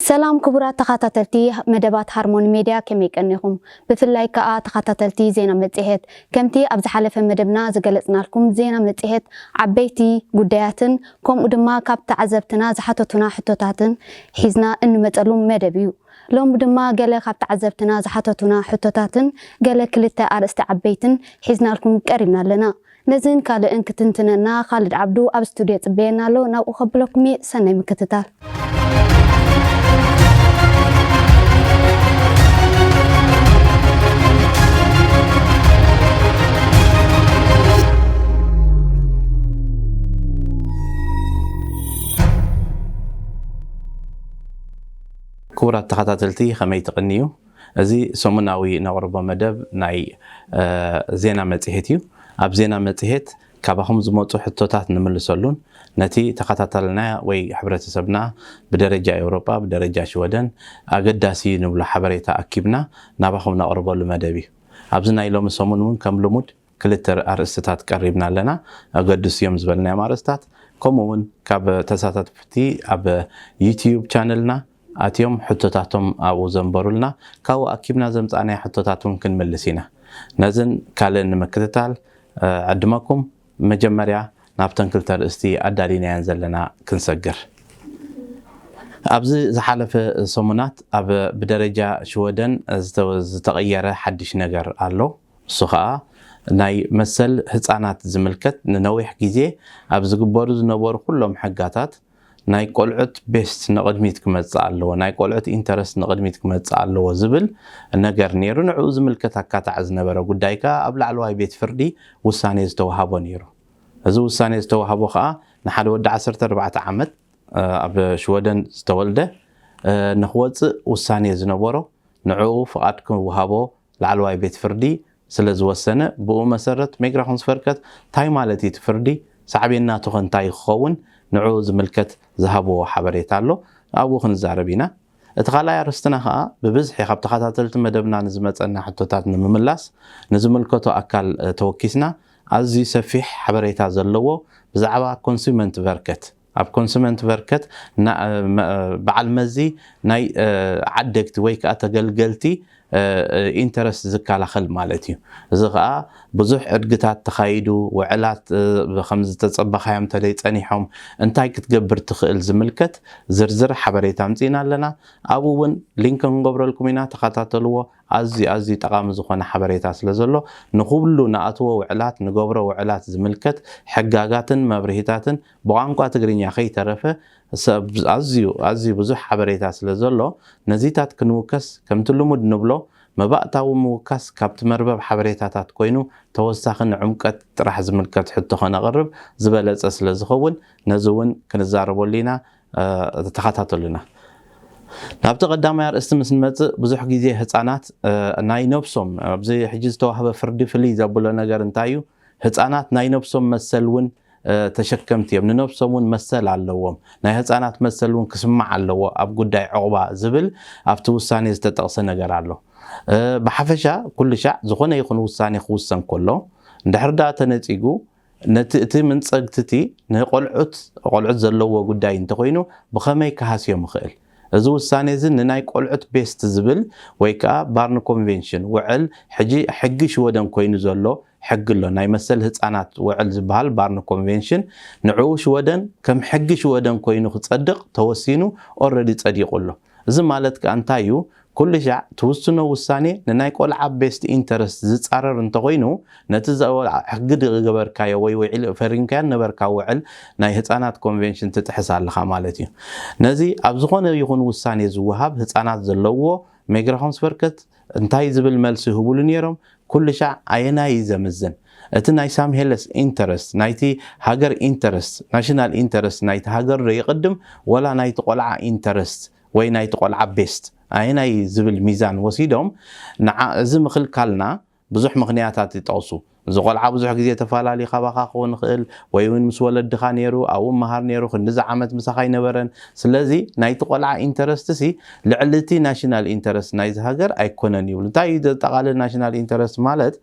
ሰላም ክቡራት ተኸታተልቲ መደባት ሃርሞኒ ሜድያ፣ ከመይ ቀኒኹም? ብፍላይ ከኣ ተኸታተልቲ ዜና መጽሔት፣ ከምቲ ኣብ ዝሓለፈ መደብና ዝገለጽናልኩም፣ ዜና መጽሔት ዓበይቲ ጉዳያትን ከምኡ ድማ ካብ ተዓዘብትና ዝሓተቱና ሕቶታትን ሒዝና እንመጸሉ መደብ እዩ። ሎሚ ድማ ገለ ካብ ተዓዘብትና ዝሓተቱና ሕቶታትን ገለ ክልተ ኣርእስቲ ዓበይትን ሒዝናልኩም ቀሪብና ኣለና። ነዝን ካልእን ክትንትነና ካልድ ዓብዱ ኣብ ስቱድዮ ጽበየና ኣሎ። ናብኡ ከብለኩም እየ። ሰናይ ምክትታል። ክቡራት ተኸታተልቲ፣ ከመይ ትቕንዩ? እዚ ሰሙናዊ ነቕርቦ መደብ ናይ፣ እ፣ ዜና መጽሔት እዩ። ኣብ ዜና መጽሔት ካባኹም ዝመጹ ሕቶታት ንምልሰሉን ነቲ ተኸታታልና ወይ ሕብረተሰብና ብደረጃ ኤውሮጳ፣ ብደረጃ ሽወደን ኣገዳሲ ንብሎ ሓበሬታ ኣኪብና ናባኹም ነቕርበሉ መደብ እዩ። ኣብዚ ናይ ሎሚ ሰሙን እውን ከም ልሙድ ክልተ ኣርእስትታት ቀሪብና ኣለና። ኣገድስ እዮም ዝበልናዮም ኣርእስታት፣ ከምኡ እውን ካብ ተሳታፍቲ ኣብ ዩትዩብ ቻነልና ኣትዮም ሕቶታቶም ኣብኡ ዘንበሩልና፣ ካብኡ ኣኪብና ዘምጻእናዮ ሕቶታት እውን ክንምልስ ኢና። ነዝን ካልእን ንምክትታል፣ እ፣ ዕድመኩም መጀመርያ ናብተን ክልተ ኣርእስቲ ኣዳሊናየን ዘለና ክንሰግር። ኣብዚ ዝሓለፈ ሰሙናት ኣብ ብደረጃ ሽወደን ዝተ-፣ ዝተቐየረ ሓድሽ ነገር ኣሎ። እሱ ኸኣ ናይ መሰል ህጻናት ዝምልከት ንነዊሕ ግዜ ኣብ ዝግበሩ ዝነበሩ ኩሎም ሕጋታት ናይ ቆልዑት ቤስት ንቕድሚት ክመጽእ ኣለዎ፣ ናይ ቆልዑት ኢንተረስት ንቕድሚት ክመጽእ ኣለዎ ዝብል ነገር ነይሩ። ንዕኡ ዝምልከት ኣካታዕ ዝነበረ ጉዳይ ከኣ ኣብ ላዕለዋይ ቤት ፍርዲ ውሳኔ ዝተዋህቦ ነይሩ። እዚ ውሳኔ ዝተዋህቦ ከኣ ንሓደ ወዲ ዓሰርተ ኣርባዕተ ዓመት፣ እ፣ ኣብ ሽወደን ዝተወልደ፣ እ፣ ንኽወጽእ ውሳኔ ዝነበሮ ንዕኡ ፍቓድ ክወሃቦ ላዕለዋይ ቤት ፍርዲ ስለ ዝወሰነ፣ ብኡ መሰረት ሚግራሾንስቨርከት እንታይ ማለት እዩ እቲ ፍርዲ፣ ሳዕቤናቱ ኸ እንታይ ክኸውን፣ ንዕኡ ዝምልከት ዝሃብዎ ሓበሬታ ኣሎ። ኣብኡ ክንዛረብ ኢና። እቲ ካልኣይ ኣርእስትና ኸኣ ብብዝሒ ካብ ተኸታተልቲ መደብና ንዝመጸና ሕቶታት ንምምላስ ንዝምልከቶ ኣካል፣ እ፣ ተወኪስና ኣዝዩ ሰፊሕ ሓበሬታ ዘለዎ ብዛዕባ ኮንሱመንት ቨርከት፣ ኣብ ኮንሱመንት ቨርከት ና-፣ እ፣ መ-፣ እ፣ በዓል መዚ ናይ፣ እ፣ ዓደግቲ ወይ ከኣ ተገልገልቲ፣ እ፣ እ፣ ኢንተረስት ዝከላኸል ማለት እዩ። እዚ ኸኣ ብዙሕ ዕድግታት ተኻይዱ፣ ውዕላት፣ እ፣ ከም ዝተጸበኻዮም እንተደይ ጸኒሖም እንታይ ክትገብር ትኽእል ዝምልከት ዝርዝር ሓበሬታ ኣምጺእና ኣለና። ኣብኡ እውን ሊንክ ክንገብረልኩም ኢና፣ ተኸታተልዎ። ኣዝዩ፣ ኣዝዩ ጠቓሚ ዝኾነ ሓበሬታ ስለ ዘሎ፣ ንኹሉ ንኣትዎ ውዕላት፣ ንገብሮ ውዕላት ዝምልከት ሕጋጋትን መብርሂታትን ብቋንቋ ትግርኛ ከይተረፈ፣ ሰብ ኣዝዩ፣ ኣዝዩ ብዙሕ ሓበሬታ ስለ ዘሎ፣ ነዚታት ክንውከስ፣ ከምቲ ልሙድ ንብሎ፣ መባእታዊ ምውካስ ካብቲ መርበብ ሓበሬታታት ኮይኑ፣ ተወሳኺ ንዕምቀት ጥራሕ ዝምልከት ሕቶ ከነቕርብ ዝበለጸ ስለ ዝኸውን፣ ነዚ እውን ክንዛረበሉ ኢና። እ፣ ተኸታተሉና። ናብቲ ቀዳማይ ኣርእስቲ ምስ ንመጽእ፣ ብዙሕ ግዜ ህጻናት፣ እ፣ ናይ ነብሶም፣ ኣብዚ ሕጂ ዝተዋህበ ፍርዲ ፍልይ ዘብሎ ነገር እንታይ እዩ? ህጻናት ናይ ነብሶም መሰል እውን፣ እ፣ ተሸከምቲ እዮም። ንነብሶም እውን መሰል ኣለዎም። ናይ ህጻናት መሰል እውን ክስማዕ ኣለዎ ኣብ ጉዳይ ዕቑባ ዝብል ኣብቲ ውሳኔ ዝተጠቕሰ ነገር ኣሎ። እ፣ ብሓፈሻ ኩሉ ሻዕ ዝኾነ ይኹን ውሳኔ ክውሰን ከሎ፣ እንድሕር ደኣ ተነጺጉ፣ ነቲ፣ እቲ መንጸግቲ እቲ ንቆልዑት፣ ቆልዑት ዘለዎ ጉዳይ እንተኾይኑ ብኸመይ ክሃስዮም ይኽእል? እዚ ውሳኔ እዚ ንናይ ቆልዑት ቤስት ዝብል ወይ ከኣ ባርን ኮንቬንሽን ውዕል፣ ሕጂ ሕጊ ሽወደን ኮይኑ ዘሎ ሕጊ ኣሎ። ናይ መሰል ህጻናት ውዕል ዝበሃል ባርን ኮንቬንሽን፣ ንዕኡ ሽወደን ከም ሕጊ ሽወደን ኮይኑ ክጸድቕ ተወሲኑ፣ ኦልረዲ ጸዲቑ ኣሎ። እዚ ማለት ከኣ እንታይ እዩ? ኩሉ ሻዕ ትውስኖ ውሳኔ ንናይ ቆልዓ ቤስት ኢንተረስት ዝጻረር እንተኾይኑ፣ ነቲ ዘ-፣ ሕጊ ዝገበርካዮ ወይ ውዕል ፈሪምካዮ ነበርካ ውዕል ናይ ህጻናት ኮንቬንሽን ትጥሕስ ኣለኻ ማለት እዩ። ነዚ ኣብ ዝኾነ ይኹን ውሳኔ ዝወሃብ ህጻናት ዘለዎ ሚግራሾንስቨርከት እንታይ ዝብል መልሲ ይህቡሉ ነይሮም? ኩሉ ሻዕ ኣየናይ እዩ ዘምዝን? እቲ ናይ ሳምሄለስ ኢንተረስት፣ ናይቲ ሃገር ኢንተረስት፣ ናሽናል ኢንተረስት ናይቲ ሃገር ዶ ይቕድም፣ ወላ ናይቲ ቆልዓ ኢንተረስት ወይ ናይቲ ቆልዓ ቤስት ኣየናይ ዝብል ሚዛን ወሲዶም፣ ንዓ-፣ እዚ ምኽልካልና ብዙሕ ምኽንያታት ይጠቕሱ። እዚ ቆልዓ ብዙሕ ግዜ ተፋላሊ ካባኻ ክኸውን ይኽእል፣ ወይ እውን ምስ ወለድኻ ነይሩ፣ ኣብኡ መሃር ነይሩ፣ ክንዲዚ ዓመት ምሳኻ ኣይነበረን። ስለዚ ናይቲ ቆልዓ ኢንተረስት ሲ ልዕሊ እቲ ናሽናል ኢንተረስት ናይዚ ሃገር ኣይኮነን ይብሉ። እንታይ እዩ ዘጠቓልል ናሽናል ኢንተረስት ማለት?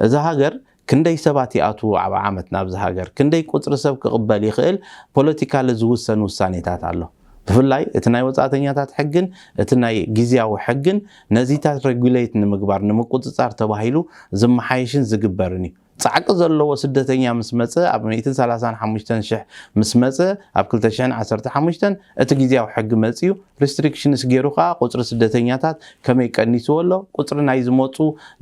እዚ ሃገር ክንደይ ሰባት ይኣትዉ ኣብ ዓመት ናብዚ ሃገር፣ ክንደይ ቁጽሪ ሰብ ክቕበል ይኽእል፣ ፖለቲካሊ ዝውሰን ውሳኔታት ኣሎ። ብፍላይ እቲ ናይ ወጻእተኛታት ሕግን እቲ ናይ ግዝያዊ ሕግን ነዚታት ሬጉሌት ንምግባር ንምቁጽጻር ተባሂሉ ዝመሓየሽን ዝግበርን እዩ። ጻዕቂ ዘለዎ ስደተኛ ምስ መጸ ኣብ ሚእትን ሰላሳን ሓሙሽተን ሽሕ ምስ መጸ ኣብ ክልተ ሽሕን ዓሰርተ ሓሙሽተን እቲ ግዝያዊ ሕጊ መጽዩ ሪስትሪክሽንስ ገይሩ ከኣ ቁጽሪ ስደተኛታት ከመይ ቀኒስዎ ኣሎ፣ ቁጽሪ ናይ ዝመጹ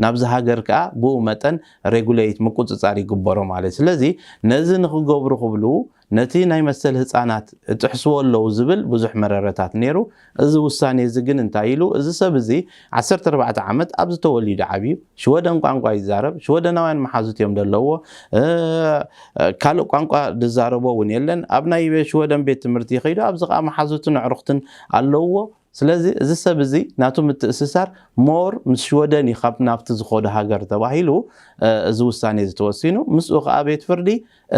ናብዚ ሃገር ከኣ ብኡ መጠን ሬጉሌት ምቁጽጻር ይግበሮ ማለት እዩ። ስለዚ ነዚ ንክገብሩ ክብሉ ነቲ ናይ መሰል ህጻናት እጥሕስዎ ኣለዉ ዝብል ብዙሕ መረረታት ነይሩ። እዚ ውሳኔ እዚ ግን እንታይ ኢሉ? እዚ ሰብ እዚ ዓሰርተ ኣርባዕተ ዓመት ኣብዚ ተወሊዱ ዓብዩ፣ ሽወደን ቋንቋ ይዛረብ፣ ሽወደናውያን መሓዙት እዮም ዘለዎ፣ ካልእ ቋንቋ ዝዛረቦ እውን የለን። ኣብ ናይ ሽወደን ቤት ትምህርቲ ከይዱ ኣብዚ ከዓ መሓዙትን ኣዕሩኽትን ኣለውዎ። ስለዚ እዚ ሰብ እዚ ናቱ ምትእስሳር ሞር ምስ ሽወደን እዩ ካብ ናብቲ ዝኸዶ ሃገር ተባሂሉ እዚ ውሳኔ እዚ ተወሲኑ። ምስኡ ከዓ ቤት ፍርዲ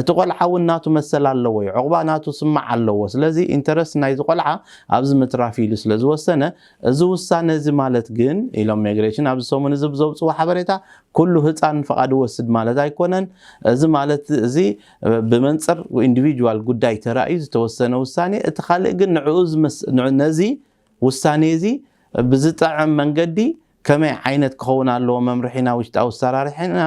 እቲ ቆልዓ እውን ናቱ መሰል ኣለዎ እዩ፣ ዕቑባ ናቱ ስማዕ ኣለዎ። ስለዚ ኢንተረስት ናይዚ ቆልዓ ኣብዚ ምትራፍ ኢሉ ስለ ዝወሰነ እዚ ውሳነ እዚ ማለት ግን ኢሎም ሚግሬሽን ኣብዚ ሰሙን እዚ ብዘውፅዎ ሓበሬታ ኩሉ ህፃን ፍቓድ ወስድ ማለት ኣይኮነን። እዚ ማለት እዚ ብመንፅር ኢንዲቪጁዋል ጉዳይ ተራእዩ ዝተወሰነ ውሳኔ፣ እቲ ካልእ ግን ንዕኡ ዝመስ- ንዕ- ነዚ ውሳኔ እዚ ብዝጠዕም መንገዲ ከመይ ዓይነት ክኸውን ኣለዎ መምርሒና ውሽጣዊ ኣሰራርሒና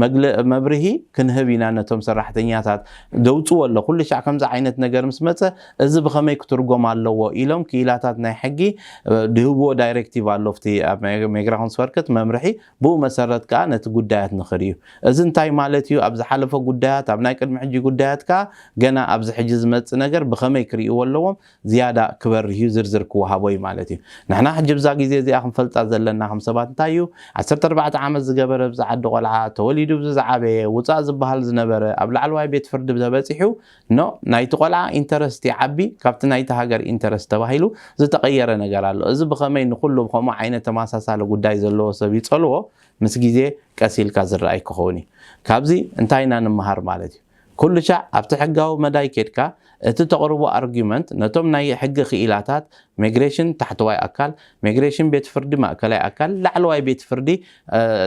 መግለ- መብርሂ ክንህብ ኢና ነቶም ሰራሕተኛታት። ዘውፅዎ ኣሎ ኩሉ ሻዕ ከምዚ ዓይነት ነገር ምስ መፀ እዚ ብኸመይ ክትርጎም ኣለዎ ኢሎም ክኢላታት ናይ ሕጊ ድህብዎ ዳይሬክቲቭ ኣሎ ኣብቲ ኣብ ሜግራኹንስቨርከት መምርሒ። ብኡ መሰረት ከዓ ነቲ ጉዳያት ንኽርእዩ። እዚ እንታይ ማለት እዩ? ኣብ ዝሓለፈ ጉዳያት ኣብ ናይ ቅድሚ ሕጂ ጉዳያት ከዓ ገና ኣብዚ ሕጂ ዝመፅእ ነገር ብኸመይ ክርእይዎ ኣለዎም ዝያዳ ክበርህ እዩ፣ ዝርዝር ክወሃቦ እዩ ማለት እዩ። ንሕና ሕጂ ብዛ ግዜ እዚኣ ክንፈልጣ ዘለና ከም ሰባት እንታይ እዩ? ዓሰርተ ኣርባዕተ ዓመት ዝገበረ ብዚ ዓዲ ቆልዓ ተወሊዱ ብዚ ዝዓበየ ውፃእ ዝበሃል ዝነበረ ኣብ ላዕለዋይ ቤት ፍርዲ ተበፂሑ ኖ ናይቲ ቆልዓ ኢንተረስት ይዓቢ ካብቲ ናይቲ ሃገር ኢንተረስት ተባሂሉ ዝተቐየረ ነገር ኣሎ። እዚ ብኸመይ ንኩሉ ብከምኡ ዓይነት ተመሳሳሊ ጉዳይ ዘለዎ ሰብ ይፀልዎ? ምስ ግዜ ቀስ ኢልካ ዝረኣይ ክኸውን እዩ። ካብዚ እንታይ ኢና ንምሃር ማለት እዩ? ኩሉ ሻዕ ኣብቲ ሕጋዊ መዳይ ኬድካ እቲ ተቕርቦ ኣርጊመንት ነቶም ናይ ሕጊ ክኢላታት ሚግሬሽን ታሕተዋይ ኣካል፣ ሚግሬሽን ቤት ፍርዲ ማእከላይ ኣካል፣ ላዕለዋይ ቤት ፍርዲ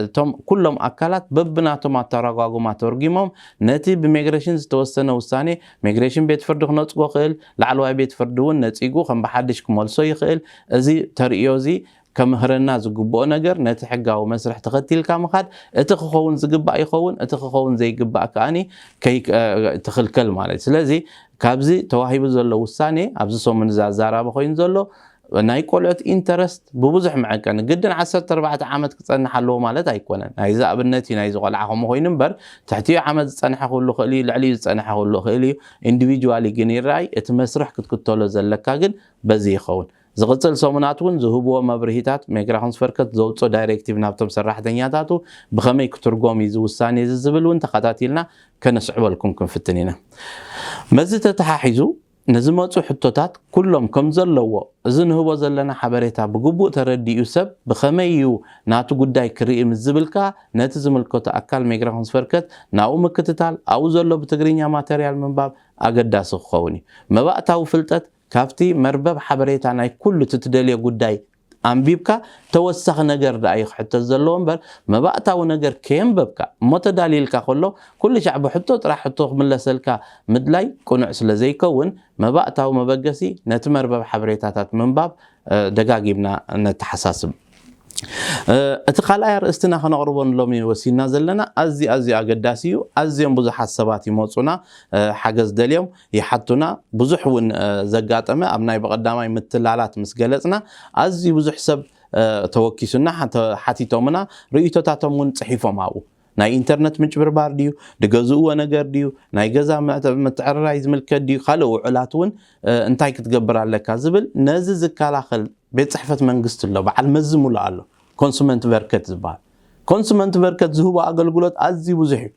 እቶም ኩሎም ኣካላት በብናቶም ኣተረጓጉማ ተርጊሞም ነቲ ብሚግሬሽን ዝተወሰነ ውሳኔ ሚግሬሽን ቤት ፍርዲ ክነጽጎ ክእል፣ ላዕለዋይ ቤት ፍርዲ እውን ነጺጉ ከም ብሓድሽ ክመልሶ ይኽእል። እዚ ተርእዮ እዚ ከምህረና ዝግብኦ ነገር ነቲ ሕጋዊ መስርሕ ተኸቲልካ ምኻድ፣ እቲ ክኸውን ዝግባእ ይኸውን፣ እቲ ክኸውን ዘይግባእ ከኣኒ ከይ- ትኽልከል ማለት እዩ። ስለዚ ካብዚ ተዋሂቡ ዘሎ ውሳኔ ኣብዚ ሰሙን እዚ ኣዛራቢ ኮይኑ ዘሎ ናይ ቆልዑት ኢንተረስት ብብዙሕ መዐቀኒ ግድን ዓሰርተ ኣርባዕተ ዓመት ክጸንሕ ኣለዎ ማለት ኣይኮነን። ናይዚ ኣብነት እዩ ናይዚ ቆልዓ ከምኡ ኮይኑ እምበር ትሕቲኡ ዓመት ዝጸንሐ ክህሉ ክእል እዩ፣ ልዕሊኡ ዝጸንሐ ክህሉ ክእል እዩ። ኢንዲቪጁዋሊ ግን ይረኣይ እቲ መስርሕ ክትክተሎ ዘለካ ግን በዚ ይኸውን። ዝቕጽል ሰሙናት እውን ዝህብዎ መብርሂታት ሜግራኹንስቨርከት ዘውፅኦ ዳይሬክቲቭ ናብቶም ሰራሕተኛታቱ ብኸመይ ክትርጎም እዩ እዚ ውሳኔ እዚ ዝብል እውን ተኸታቲልና ከነስዕበልኩም ክንፍትን ኢና። መዚ ተተሓሒዙ ንዝመፁ ሕቶታት ኩሎም ከም ዘለዎ እዚ ንህቦ ዘለና ሓበሬታ ብግቡእ ተረዲኡ ሰብ ብኸመይ እዩ ናቱ ጉዳይ ክርኢ ምስ ዝብል ከዓ ነቲ ዝምልከቶ ኣካል ሜግራኹንስቨርከት ናብኡ ምክትታል ኣብኡ ዘሎ ብትግርኛ ማተርያል ምንባብ ኣገዳሲ ክኸውን እዩ። መባእታዊ ፍልጠት ካብቲ መርበብ ሓበሬታ ናይ ኩሉ እቲ ትደልዮ ጉዳይ ኣንቢብካ ተወሳኺ ነገር ደኣ እዩ ክሕተት ዘለዎ እምበር መባእታዊ ነገር ከየንበብካ እሞ ተዳልይልካ ከሎ ኩሉ ሻዕ ብሕቶ ጥራሕ ሕቶ ክምለሰልካ ምድላይ ቅኑዕ ስለ ዘይከውን መባእታዊ መበገሲ ነቲ መርበብ ሓበሬታታት ምንባብ ደጋጊምና ነተሓሳስብ። እቲ ካልኣይ ኣርእስትና ከነቕርቦ ንሎሚ ወሲንና ዘለና ኣዝዩ ኣዝዩ ኣገዳሲ እዩ። ኣዝዮም ብዙሓት ሰባት ይመፁና፣ ሓገዝ ደልዮም ይሓቱና። ብዙሕ እውን ዘጋጠመ ኣብ ናይ ብቐዳማይ ምትላላት ምስ ገለፅና ኣዝዩ ብዙሕ ሰብ ተወኪሱና ሓቲቶምና ርእይቶታቶም እውን ፅሒፎም ኣብኡ ናይ ኢንተርነት ምጭብርባር ድዩ ድገዝእዎ ነገር ድዩ ናይ ገዛ ምትዕርራይ ዝምልከት ድዩ ካልእ ውዕላት እውን እንታይ ክትገብር ኣለካ ዝብል ነዚ ዝከላኸል ቤት ፅሕፈት መንግስቲ ኣሎ በዓል መዚ ሙሉእ ኣሎ ኮንሱመንት ቨርከት ዝበሃል ኮንሱመንት ቨርከት ዝህቦ ኣገልግሎት ኣዝዩ ብዙሕ እዩ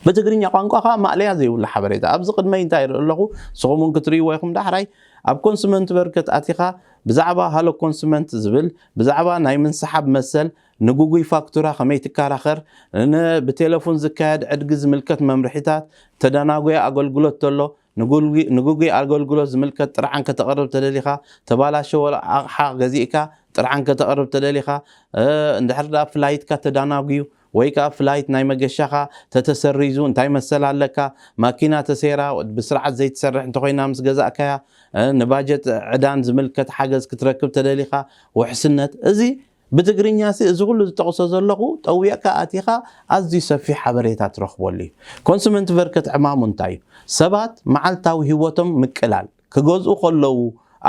ብትግርኛ ቋንቋ ከዓ ማእለያ ዘይብሉ ሓበሬታ ኣብዚ ቅድመይ እንታይ ይርኢ ኣለኹ ንስኹም እውን ክትርእይዎ ኢኹም ዳሕራይ ኣብ ኮንሱመንት ቨርከት ኣቲኻ ብዛዕባ ሃሎ ኮንሱመንት ዝብል ብዛዕባ ናይ ምንስሓብ መሰል ንጉጉይ ፋክቱራ ከመይ ትከራኸር ብቴሌፎን ዝካየድ ዕድጊ ዝምልከት መምርሒታት ተደናጉያ ኣገልግሎት ተሎ ንጉጉይ ኣገልግሎት ዝምልከት ጥርዓን ከተቕርብ ተደሊኻ ተባላሸወ ኣቕሓ ገዚእካ ጥርዓን ከተቕርብ ተደሊኻ እንድሕር ዳ ፍላይትካ ተዳናጉዩ ወይ ከዓ ፍላይት ናይ መገሻኻ ተተሰሪዙ እንታይ መሰል ኣለካ፣ ማኪና ተሰይራ ብስርዓት ዘይትሰርሕ እንተኮይና ምስ ገዛእካያ፣ ንባጀት ዕዳን ዝምልከት ሓገዝ ክትረክብ ተደሊኻ፣ ውሕስነት። እዚ ብትግርኛ ሲ እዚ ኩሉ ዝጠቕሶ ዘለኹ ጠዊቕካ ኣቲኻ ኣዝዩ ሰፊሕ ሓበሬታ ትረኽበሉ እዩ። ኮንሱመንት ቨርከት ዕማሙ እንታይ እዩ? ሰባት መዓልታዊ ህይወቶም ምቅላል፣ ክገዝኡ ከለዉ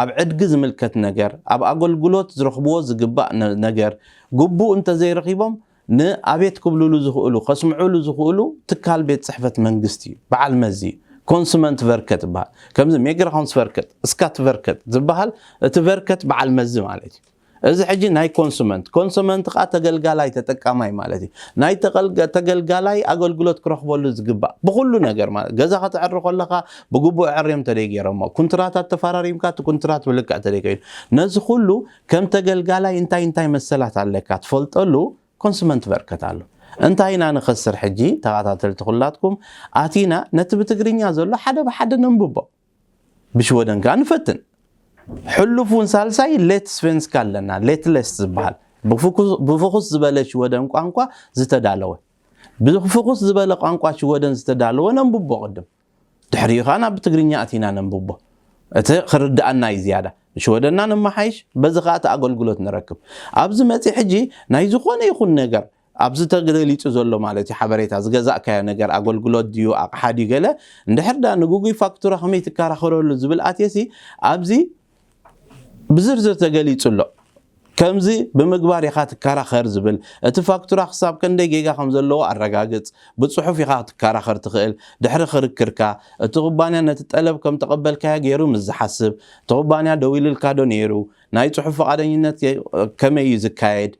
ኣብ ዕድጊ ዝምልከት ነገር፣ ኣብ ኣገልግሎት ዝረኽብዎ ዝግባእ ነገር ግቡእ እንተዘይረኺቦም ንኣቤት ክብልሉ ዝኽእሉ ከስምዑሉ ዝኽእሉ ትካል ቤት ፅሕፈት መንግስቲ እዩ። በዓል መዚ ኮንሱመንት ቨርከት ይበሃል። ከምዚ ሜግራ ኮንስ ቨርከት፣ እስካት ቨርከት ዝበሃል እቲ ቨርከት በዓል መዚ ማለት እዩ። እዚ ሕጂ ናይ ኮንሱመንት፣ ኮንሱመንት ከዓ ተገልጋላይ ተጠቃማይ ማለት እዩ። ናይ ተገልጋላይ ኣገልግሎት ክረኽበሉ ዝግባእ ብኩሉ ነገር ማለት ገዛ ከተዕሪ ከለካ ብግቡእ ኣዕርዮም ተደይ ገይሮሞ፣ ኩንትራታት ተፈራሪምካ እቲ ኩንትራት ብልክዕ ተደይ ኮይኑ፣ ነዚ ኩሉ ከም ተገልጋላይ እንታይ እንታይ መሰላት ኣለካ ትፈልጠሉ ኮንሱመንት ቨርከት ኣሎ። እንታይ ኢና ንኸስር ሕጂ? ተኸታተልቲ ኩላትኩም ኣቲና ነቲ ብትግርኛ ዘሎ ሓደ ብሓደ ነንብቦ፣ ብሽወደን ከዓ ንፈትን። ሕሉፍ እውን ሳልሳይ ሌት ስቨንስካ ኣለና፣ ሌት ሌስት ዝበሃል ብፍኩስ ዝበለ ሽወደን ቋንቋ ዝተዳለወ። ብፍኩስ ዝበለ ቋንቋ ሽወደን ዝተዳለወ ነንብቦ ቅድም፣ ድሕሪኡ ከዓ ናብ ትግርኛ ኣቲና ነንብቦ። እቲ ክርድኣና እዩ ዝያዳ። ሽወደና ነመሓይሽ፣ በዚ ከዓ እቲ ኣገልግሎት ንረክብ። ኣብዚ መፂ ሕጂ ናይ ዝኾነ ይኹን ነገር ኣብዚ ተገሊፁ ዘሎ ማለት እዩ፣ ሓበሬታ ዝገዛእካዮ ነገር ኣገልግሎት ድዩ ኣቕሓ ድዩ ገለ፣ እንድሕር ዳ ንግጉይ ፋክቱራ ከመይ ትከራኸረሉ ዝብል ኣትየሲ ኣብዚ ብዝርዝር ተገሊፁ ኣሎ። ከምዚ ብምግባር ኢኻ ትከራኸር ዝብል፣ እቲ ፋክቱራ ክሳብ ክንደይ ጌጋ ከም ዘለዎ ኣረጋግፅ። ብፅሑፍ ኢኻ ክትከራኸር ትኽእል። ድሕሪ ክርክርካ እቲ ኩባንያ ነቲ ጠለብ ከም ተቐበልካዮ ገይሩ ምስ ዝሓስብ፣ እቲ ኩባንያ ደዊሉልካ ዶ ነይሩ፣ ናይ ፅሑፍ ፈቓደኝነት ከመይ እዩ ዝካየድ፣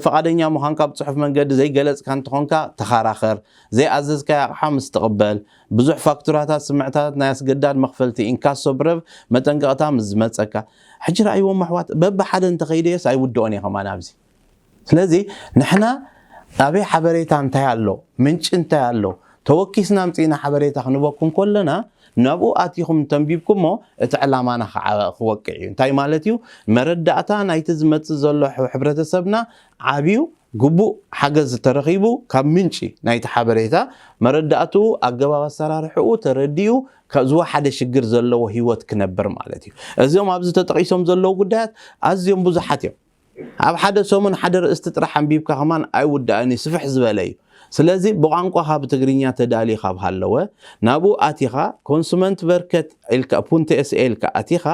ፍቓደኛ ምዃንካ ብፅሑፍ መንገዲ ዘይገለፅካ እንተኾንካ ተኸራኸር። ዘይኣዘዝካዮ ኣቕሓ ምስ ትቕበል፣ ብዙሕ ፋክቱራታት፣ ስምዕታት፣ ናይ ኣስገዳድ መኽፈልቲ፣ ኢንካሶ ብረቭ፣ መጠንቀቕታ ምስ ዝመጸካ። ሕጂ ረኣይዎም ኣሕዋት፣ በብሓደ እንተኸይደዮስ ኣይውድኦን እየ ከማን ኣብዚ። ስለዚ ንሕና ኣበይ ሓበሬታ እንታይ ኣሎ፣ ምንጪ እንታይ ኣሎ፣ ተወኪስና ኣምጺእና ሓበሬታ ክንበኩም ከለና፣ ናብኡ ኣቲኹም ተንቢብኩሞ እቲ ዕላማና ክዓ-፣ ክወቅዕ እዩ። እንታይ ማለት እዩ? መረዳእታ ናይቲ ዝመጽእ ዘሎ ሕ-፣ ሕብረተሰብና ዓብዩ፣ ግቡእ ሓገዝ ተረኺቡ ካብ ምንጪ ናይቲ ሓበሬታ መረዳእትኡ፣ ኣገባብ ኣሰራርሕኡ ተረዲኡ፣ ካብ ዝወሓደ ሽግር ዘለዎ ህይወት ክነብር ማለት እዩ። እዚኦም ኣብዚ ተጠቒሶም ዘለዉ ጉዳያት ኣዝዮም ብዙሓት እዮም። ኣብ ሓደ ሰሙን ሓደ ርእስቲ ጥራሕ ኣንቢብካ ከማን ኣይውዳእን እዩ፣ ስፍሕ ዝበለ እዩ። ስለዚ ብቋንቋኻ ብትግርኛ ተዳልዩ ካብ ሃለወ፣ ናብኡ ኣቲኻ ኮንሱመንት ቨርከት ኢልካ፣ ፑንት ኤስ ኤ ኢልካ ኣቲኻ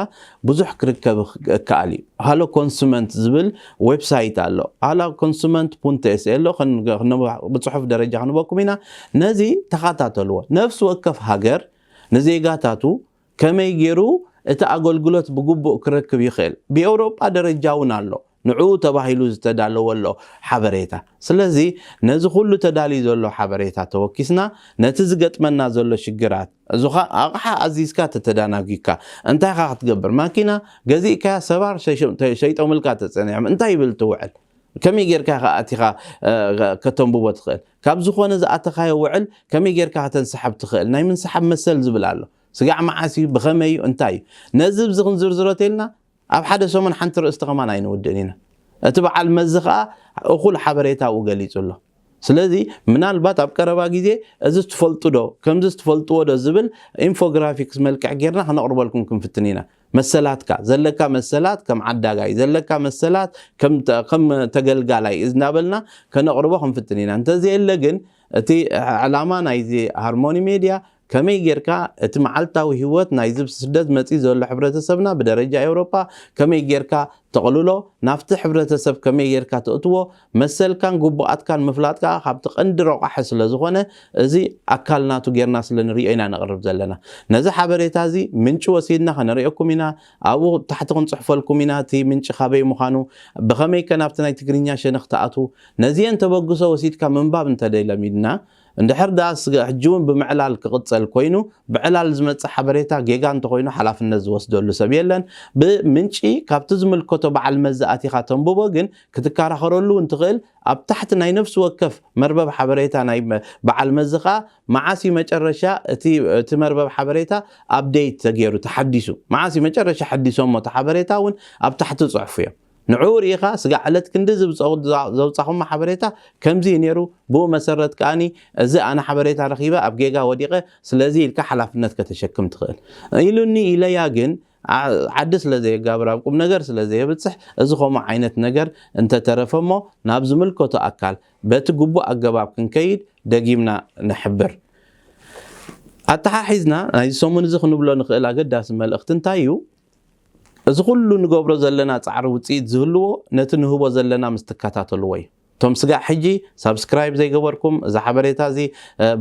ብዙሕ ክርከብ ይክ-፣ ይከኣል እዩ። ሃሎ ኮንሱመንት ዝብል ዌብሳይት ኣሎ። ሃሎ ኮንሱመንት ፑንት ኤስ ኤ ኣሎ፣ ከን-፣ ከን-፣ ብጽሑፍ ደረጃ ክንበኩም ኢና። ነዚ ተኸታተልዎ። ነፍሲ ወከፍ ሃገር ንዜጋታቱ ከመይ ገይሩ እቲ ኣገልግሎት ብግቡእ ክረክብ ይኽእል? ብኤውሮጳ ደረጃ እውን ኣሎ። ንዕኡ ተባሂሉ ዝተዳለወ ኣሎ ሓበሬታ። ስለዚ ነዚ ኩሉ ተዳልዩ ዘሎ ሓበሬታ ተወኪስና ነቲ ዝገጥመና ዘሎ ሽግራት፣ እዚ ኸ ኣቕሓ ኣዚዝካ ተተዳናጊካ እንታይ ኻ ክትገብር? ማኪና ገዚእካያ ሰባር ሸይጦ-፣ ሸይጦምልካ ተጸኒሖም እንታይ ይብል ትውዕል? ከመይ ጌርካ ኢኻ ኣቲኻ፣ እ፣ ከተንብቦ ትኽእል? ካብ ዝኾነ ዝኣተኻዮ ውዕል ከመይ ጌርካ ከተንስሓብ ትኽእል? ናይ ምንስሓብ መሰል ዝብል ኣሎ። ስጋዕ መዓስ እዩ? ብኸመይ እዩ? እንታይ እዩ? ነዚ ኣብዚ ክንዝርዝሮ ተኢልና ኣብ ሓደ ሰሙን ሓንቲ ርእስቲ ከማን ኣይንውድእን ኢና። እቲ በዓል መዚ ኸኣ እኹል ሓበሬታ ኣብኡ ገሊጹ ኣሎ። ስለዚ ምናልባት ኣብ ቀረባ ግዜ እዚ ትፈልጡ ዶ፣ ከምዚ ትፈልጥዎ ዶ ዝብል ኢንፎግራፊክስ መልክዕ ጌርና ከነቕርበልኩም ክንፍትን ኢና። መሰላትካ፣ ዘለካ መሰላት ከም ዓዳጋይ፣ ዘለካ መሰላት ከም ተ-፣ ከም ተገልጋላይ እናበልና ከነቕርቦ ክንፍትን ኢና። እንተዘየለ ግን እቲ ዕላማ ናይዚ ሃርሞኒ ሜድያ ከመይ ጌርካ እቲ መዓልታዊ ህይወት ናይዚ ብስደት መጺኡ ዘሎ ሕብረተሰብና ብደረጃ ኤውሮጳ ከመይ ጌርካ ተቕልሎ፣ ናብቲ ሕብረተሰብ ከመይ ጌርካ ተእትዎ፣ መሰልካን ግቡኣትካን ምፍላጥ ከኣ ካብቲ ቀንዲ ረቋሒ ስለ ዝኾነ፣ እዚ ኣካል ናቱ ጌርና ስለ ንርእዮ ኢና ነቕርብ ዘለና። ነዚ ሓበሬታ እዚ ምንጪ ወሲድና ከነርእየኩም ኢና፣ ኣብኡ ታሕቲ ክንጽሕፈልኩም ኢና፣ እቲ ምንጪ ካበይ ምዃኑ፣ ብኸመይ ከ ናብቲ ናይ ትግርኛ ሸነኽ ትኣትዉ። ነዚአን ተበግሶ ወሲድካ ምንባብ እንተ ደይ ለሚድና፣ እንድሕር ደኣ ስጋ-፣ ሕጂ እውን ብምዕላል ክቕጸል ኮይኑ፣ ብዕላል ዝመጽእ ሓበሬታ ጌጋ እንተኾይኑ ሓላፍነት ዝወስደሉ ሰብ የለን። ብምንጪ ካብቲ ዝምልከቶ በዓል መዚ ኣቲኻ ተንብቦ፣ ግን ክትከራኸረሉ እውን ትኽእል። ኣብ ታሕቲ ናይ ነፍሲ ወከፍ መርበብ ሓበሬታ ናይ መ-፣ በዓል መዚ ኸኣ መዓስ እዩ መጨረሻ እቲ፣ እቲ መርበብ ሓበሬታ ኣፕዴት ተገይሩ ተሓዲሱ፣ መዓስ እዩ መጨረሻ ሓዲሶሞ እቲ ሓበሬታ እውን ኣብ ታሕቲ ጽሑፉ እዮም። ንዕኡ ርኢኻ ስጋዕ ዕለት ክንዲ ዘውፃኹሞ ሓበሬታ ከምዚ እዩ ነይሩ፣ ብኡ መሰረት ከኣኒ እዚ ኣነ ሓበሬታ ረኺበ ኣብ ጌጋ ወዲቐ፣ ስለዚ ኢልካ ሓላፍነት ከተሸክም ትኽእል። ኢሉኒ ኢለያ ግን ዓዲ ስለ ዘየጋብር ኣብ ቁም ነገር ስለ ዘየብፅሕ እዚ ከምኡ ዓይነት ነገር እንተተረፈሞ ናብ ዝምልከቶ ኣካል በቲ ግቡእ ኣገባብ ክንከይድ ደጊምና ንሕብር። ኣተሓሒዝና ናይዚ ሰሙን እዚ ክንብሎ ንኽእል ኣገዳሲ መልእኽቲ እንታይ እዩ? እዚ ኩሉ ንገብሮ ዘለና ፃዕሪ ውፅኢት ዝህልዎ ነቲ ንህቦ ዘለና ምስ ትከታተልዎ እዩ። እቶም ስጋዕ ሕጂ ሳብስክራይብ ዘይገበርኩም፣ እዚ ሓበሬታ እዚ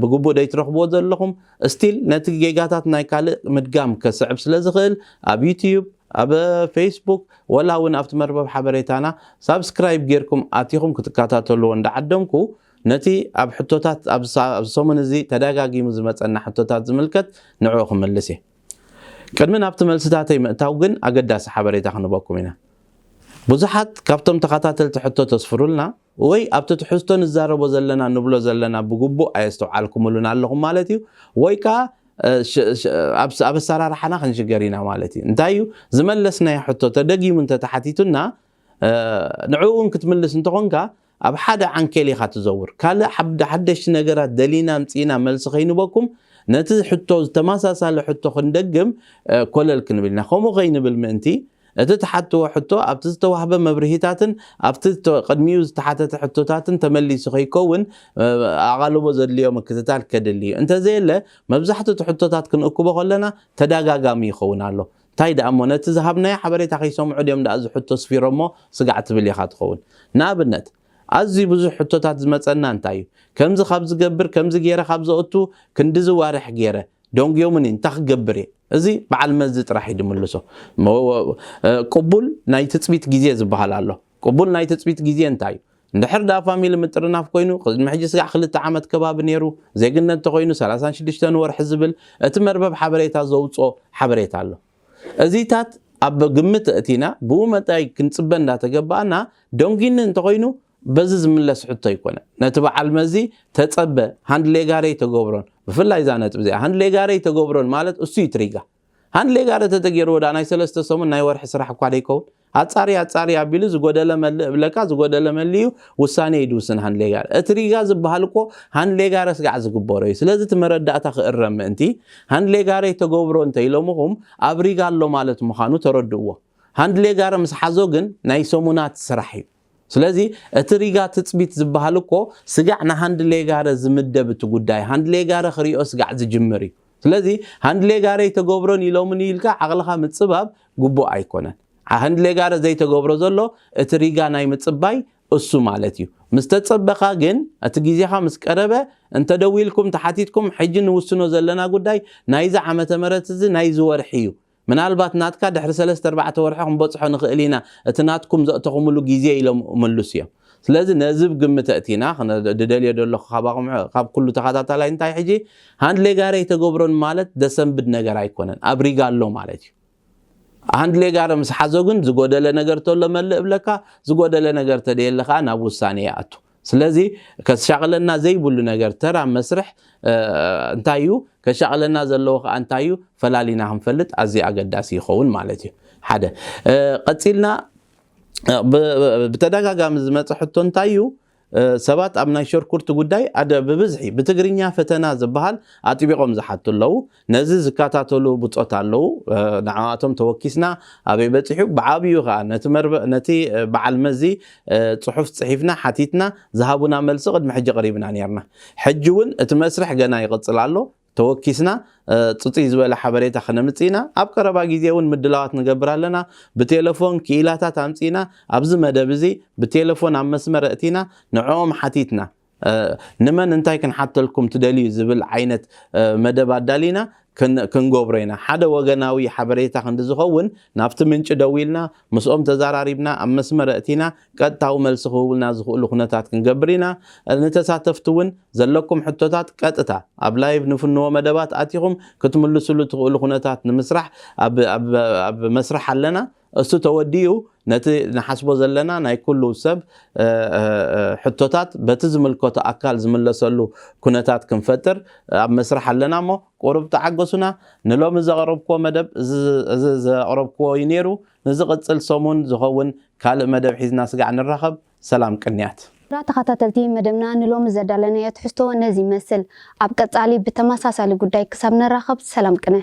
ብግቡእ ደይትረኽብዎ ዘለኹም፣ ስቲል ነቲ ጌጋታት ናይ ካልእ ምድጋም ከስዕብ ስለ ዝኽእል ኣብ ዩትዩብ፣ ኣብ ፌስቡክ፣ ወላ እውን ኣብቲ መርበብ ሓበሬታና ሳብስክራይብ ጌርኩም ኣቲኹም ክትከታተልዎ እንዳዓደምኩ፣ ነቲ ኣብ ሕቶታት ኣብዚ ሰሙን እዚ ተደጋጊሙ ዝመፀና ሕቶታት ዝምልከት ንዕኡ ክምልስ እየ። ቅድሚ ናብቲ መልስታተይ ምእታው ግን ኣገዳሲ ሓበሬታ ክንበኩም ኢና። ብዙሓት ካብቶም ተኸታተልቲ ሕቶ ተስፍሩልና ወይ ኣብቲ ትሕዝቶ ንዛረቦ ዘለና ንብሎ ዘለና ብግቡእ ኣየስተውዓልኩምሉን ኣለኹም ማለት እዩ፣ ወይ ከዓ ኣብ ኣሰራርሓና ክንሽገር ኢና ማለት እዩ። እንታይ እዩ ዝመለስናዮ ሕቶ ተደጊሙ እንተተሓቲቱና ንዕኡ እውን ክትምልስ እንተኾንካ ኣብ ሓደ ዓንኬል ኢኻ ትዘውር። ካልእ ሓደሽቲ ነገራት ደሊና ምፅኢና መልሲ ከይንበኩም ነቲ ሕቶ ዝተመሳሳለ ሕቶ ክንደግም ኮለል ክንብል ኢና። ከምኡ ከይንብል ምእንቲ እቲ ትሓትዎ ሕቶ ኣብቲ ዝተዋህበ መብርሂታትን ኣብቲ ቅድሚኡ ዝተሓተተ ሕቶታትን ተመሊሱ ከይከውን ኣቓልቦ ዘድልዮ ምክትታል ከድሊ እዩ። እንተዘየለ መብዛሕትኡ እቲ ሕቶታት ክንእክቦ ከለና ተደጋጋሚ ይኸውን ኣሎ። እንታይ ደኣ እሞ ነቲ ዝሃብናዮ ሓበሬታ ከይሰምዑ ድዮም ደኣ እዚ ሕቶ ስፊሮሞ ስጋዕ ትብል ኢኻ ትኸውን። ንኣብነት ኣዝዩ ብዙሕ ሕቶታት ዝመፀና እንታይ እዩ? ከምዚ ካብ ዝገብር ከምዚ ገይረ ካብ ዘእቱ ክንድዚ ዋርሕ ገይረ ደንጉዮምኒ እንታይ ክገብር እየ? እዚ በዓል መዚ ጥራሕ እዩ ዝምልሶ። ቅቡል ናይ ትፅቢት ግዜ ዝበሃል ኣሎ። ቅቡል ናይ ትፅቢት ግዜ እንታይ እዩ? እንድሕር ደኣ ፋሚሊ ምጥርናፍ ኮይኑ ቅድሚ ሕጂ ስጋዕ ክልተ ዓመት ከባቢ ነይሩ፣ ዜግነት እንተኮይኑ ሰላሳን ሽዱሽተን ወርሒ ዝብል እቲ መርበብ ሓበሬታ ዘውፅኦ ሓበሬታ ኣሎ። እዚታት ኣብ ግምት እቲና ብኡ መጣይ ክንፅበ እንዳተገባኣና ደንጊኒ እንተኮይኑ በዚ ዝምለስ ሕቶ ኣይኮነ። ነቲ በዓል መዚ ተፀበ ሃንድ ሌጋሬ ተገብሮን ብፍላይ እዛ ነጥቢ እዚኣ ሃንድ ሌጋሬ ተገብሮን ማለት እሱ እዩ ትሪጋ። ሃንድ ሌጋሬ ተተገይርዎ ዳ ናይ ሰለስተ ሰሙን ናይ ወርሒ ስራሕ እኳ ደይከውን ኣፃሪ ኣፃሪ ኣቢሉ ዝጎደለ መልእ እብለካ ዝጎደለ መልዩ ውሳኔ እዩ ድውስን ሃንድ ሌጋሬ። እቲ ሪጋ ዝበሃል እኮ ሃንድ ሌጋሬ ስጋዕ ዝግበሮ እዩ። ስለዚ እቲ መረዳእታ ክእረም ምእንቲ ሃንድ ሌጋሬ ተገብሮ እንተኢሎምኹም ኣብ ሪጋ ኣሎ ማለት ምዃኑ ተረድእዎ። ሃንድ ሌጋሬ ምስ ሓዞ ግን ናይ ሰሙናት ስራሕ እዩ። ስለዚ እቲ ሪጋ ትፅቢት ዝበሃል እኮ ስጋዕ ንሃንድ ሌጋሬ ዝምደብ እቲ ጉዳይ ሃንድ ሌጋሬ ክሪኦ ስጋዕ ዝጅምር እዩ። ስለዚ ሃንድ ሌጋሬ ኣይተገብሮን ኢሎምኒ ኢልካ ዓቕልኻ ምፅባብ ግቡእ ኣይኮነን። ሃንድ ሌጋሬ ዘይተገብሮ ዘሎ እቲ ሪጋ ናይ ምፅባይ እሱ ማለት እዩ። ምስ ተፀበኻ ግን እቲ ግዜኻ ምስ ቀረበ እንተደዊልኩም ተሓቲትኩም ሕጂ ንውስኖ ዘለና ጉዳይ ናይዚ ዓመተ ምህረት እዚ ናይዚ ወርሒ እዩ። ምናልባት ናትካ ድሕሪ ሰለስተ ኣርባዕተ ወርሒ ክንበፅሖ ንኽእል ኢና፣ እቲ ናትኩም ዘእተኹምሉ ግዜ ኢሎም ምሉስ እዮም። ስለዚ ነዚ ብግምት ኣእቲና ድደልዮ ዘለኹ ካባኹም ካብ ኩሉ ተኸታታላይ እንታይ ሕጂ ሃንድ ሌጋሬ ኣይተገብሮን ማለት ደሰንብድ ነገር ኣይኮነን፣ ኣብ ሪጋ ኣሎ ማለት እዩ። ሃንድ ሌጋሬ ምስ ሓዞ ግን ዝጎደለ ነገር ተሎ መልእ እብለካ፣ ዝጎደለ ነገር ተደየለ ከዓ ናብ ውሳኔ ይኣቱ። ስለዚ ከሻቕለና ዘይብሉ ነገር ተራ መስርሕ እንታይ እዩ፣ ከሻቕለና ዘለዎ ከዓ እንታይ እዩ፣ ፈላሊና ክንፈልጥ ኣዝዩ ኣገዳሲ ይኸውን ማለት እዩ። ሓደ ቀፂልና ብተደጋጋሚ ዝመፀ ሕቶ እንታይ እዩ? ሰባት ኣብ ናይ ሸርኩርቲ ጉዳይ ኣደ ብብዝሒ ብትግርኛ ፈተና ዝበሃል ኣጥቢቖም ዝሓቱ ኣለዉ። ነዚ ዝከታተሉ ብፆት ኣለዉ። ንዕኣቶም ተወኪስና ኣበይ በፂሑ ብዓብዩ ከዓ ነቲ መርበ ነቲ በዓል መዚ ፅሑፍ ፅሒፍና ሓቲትና ዝሃቡና መልሲ ቅድሚ ሕጂ ቀሪብና ነርና። ሕጂ እውን እቲ መስርሕ ገና ይቕፅል ኣሎ። ተወኪስና ፅፅይ ዝበለ ሓበሬታ ክነምፅእ ኢና። ኣብ ቀረባ ግዜ እውን ምድላዋት ንገብር ኣለና። ብቴሌፎን ክኢላታት ኣምፂእና ኣብዚ መደብ እዚ ብቴሌፎን ኣብ መስመር እእቲና ንዕኦም ሓቲትና ንመን እንታይ ክንሓተልኩም ትደልዩ ዝብል ዓይነት መደብ ኣዳሊና ክንገብሮ ኢና። ሓደ ወገናዊ ሓበሬታ ክንዲ ዝኸውን ናብቲ ምንጪ ደዊልና ምስኦም ተዛራሪብና ኣብ መስመር እእቲና ቀጥታዊ መልሲ ክህቡልና ዝኽእሉ ኩነታት ክንገብር ኢና። ንተሳተፍቲ እውን ዘለኩም ሕቶታት ቀጥታ ኣብ ላይቭ ንፍንዎ መደባት ኣቲኹም ክትምልስሉ ትኽእሉ ኩነታት ንምስራሕ ኣብ መስርሕ ኣለና። እሱ ተወዲኡ ነቲ ንሓስቦ ዘለና ናይ ኩሉ ሰብ ሕቶታት በቲ ዝምልከቶ ኣካል ዝምለሰሉ ኩነታት ክንፈጥር ኣብ መስርሕ ኣለና። እሞ ቁሩብ ተዓገሱና። ንሎሚ ዘቕረብክዎ መደብ እዚ ዘቕረብክዎ እዩ ነይሩ። ንዝቕፅል ሰሙን ዝኸውን ካልእ መደብ ሒዝና ስጋዕ ንራኸብ። ሰላም ቅንያት። ክቡራት ተኸታተልቲ መደብና ንሎሚ ዘዳለናዮ ትሕዝቶ ነዚ ይመስል። ኣብ ቀጻሊ ብተመሳሳሊ ጉዳይ ክሳብ ንራኸብ ሰላም ቅነ።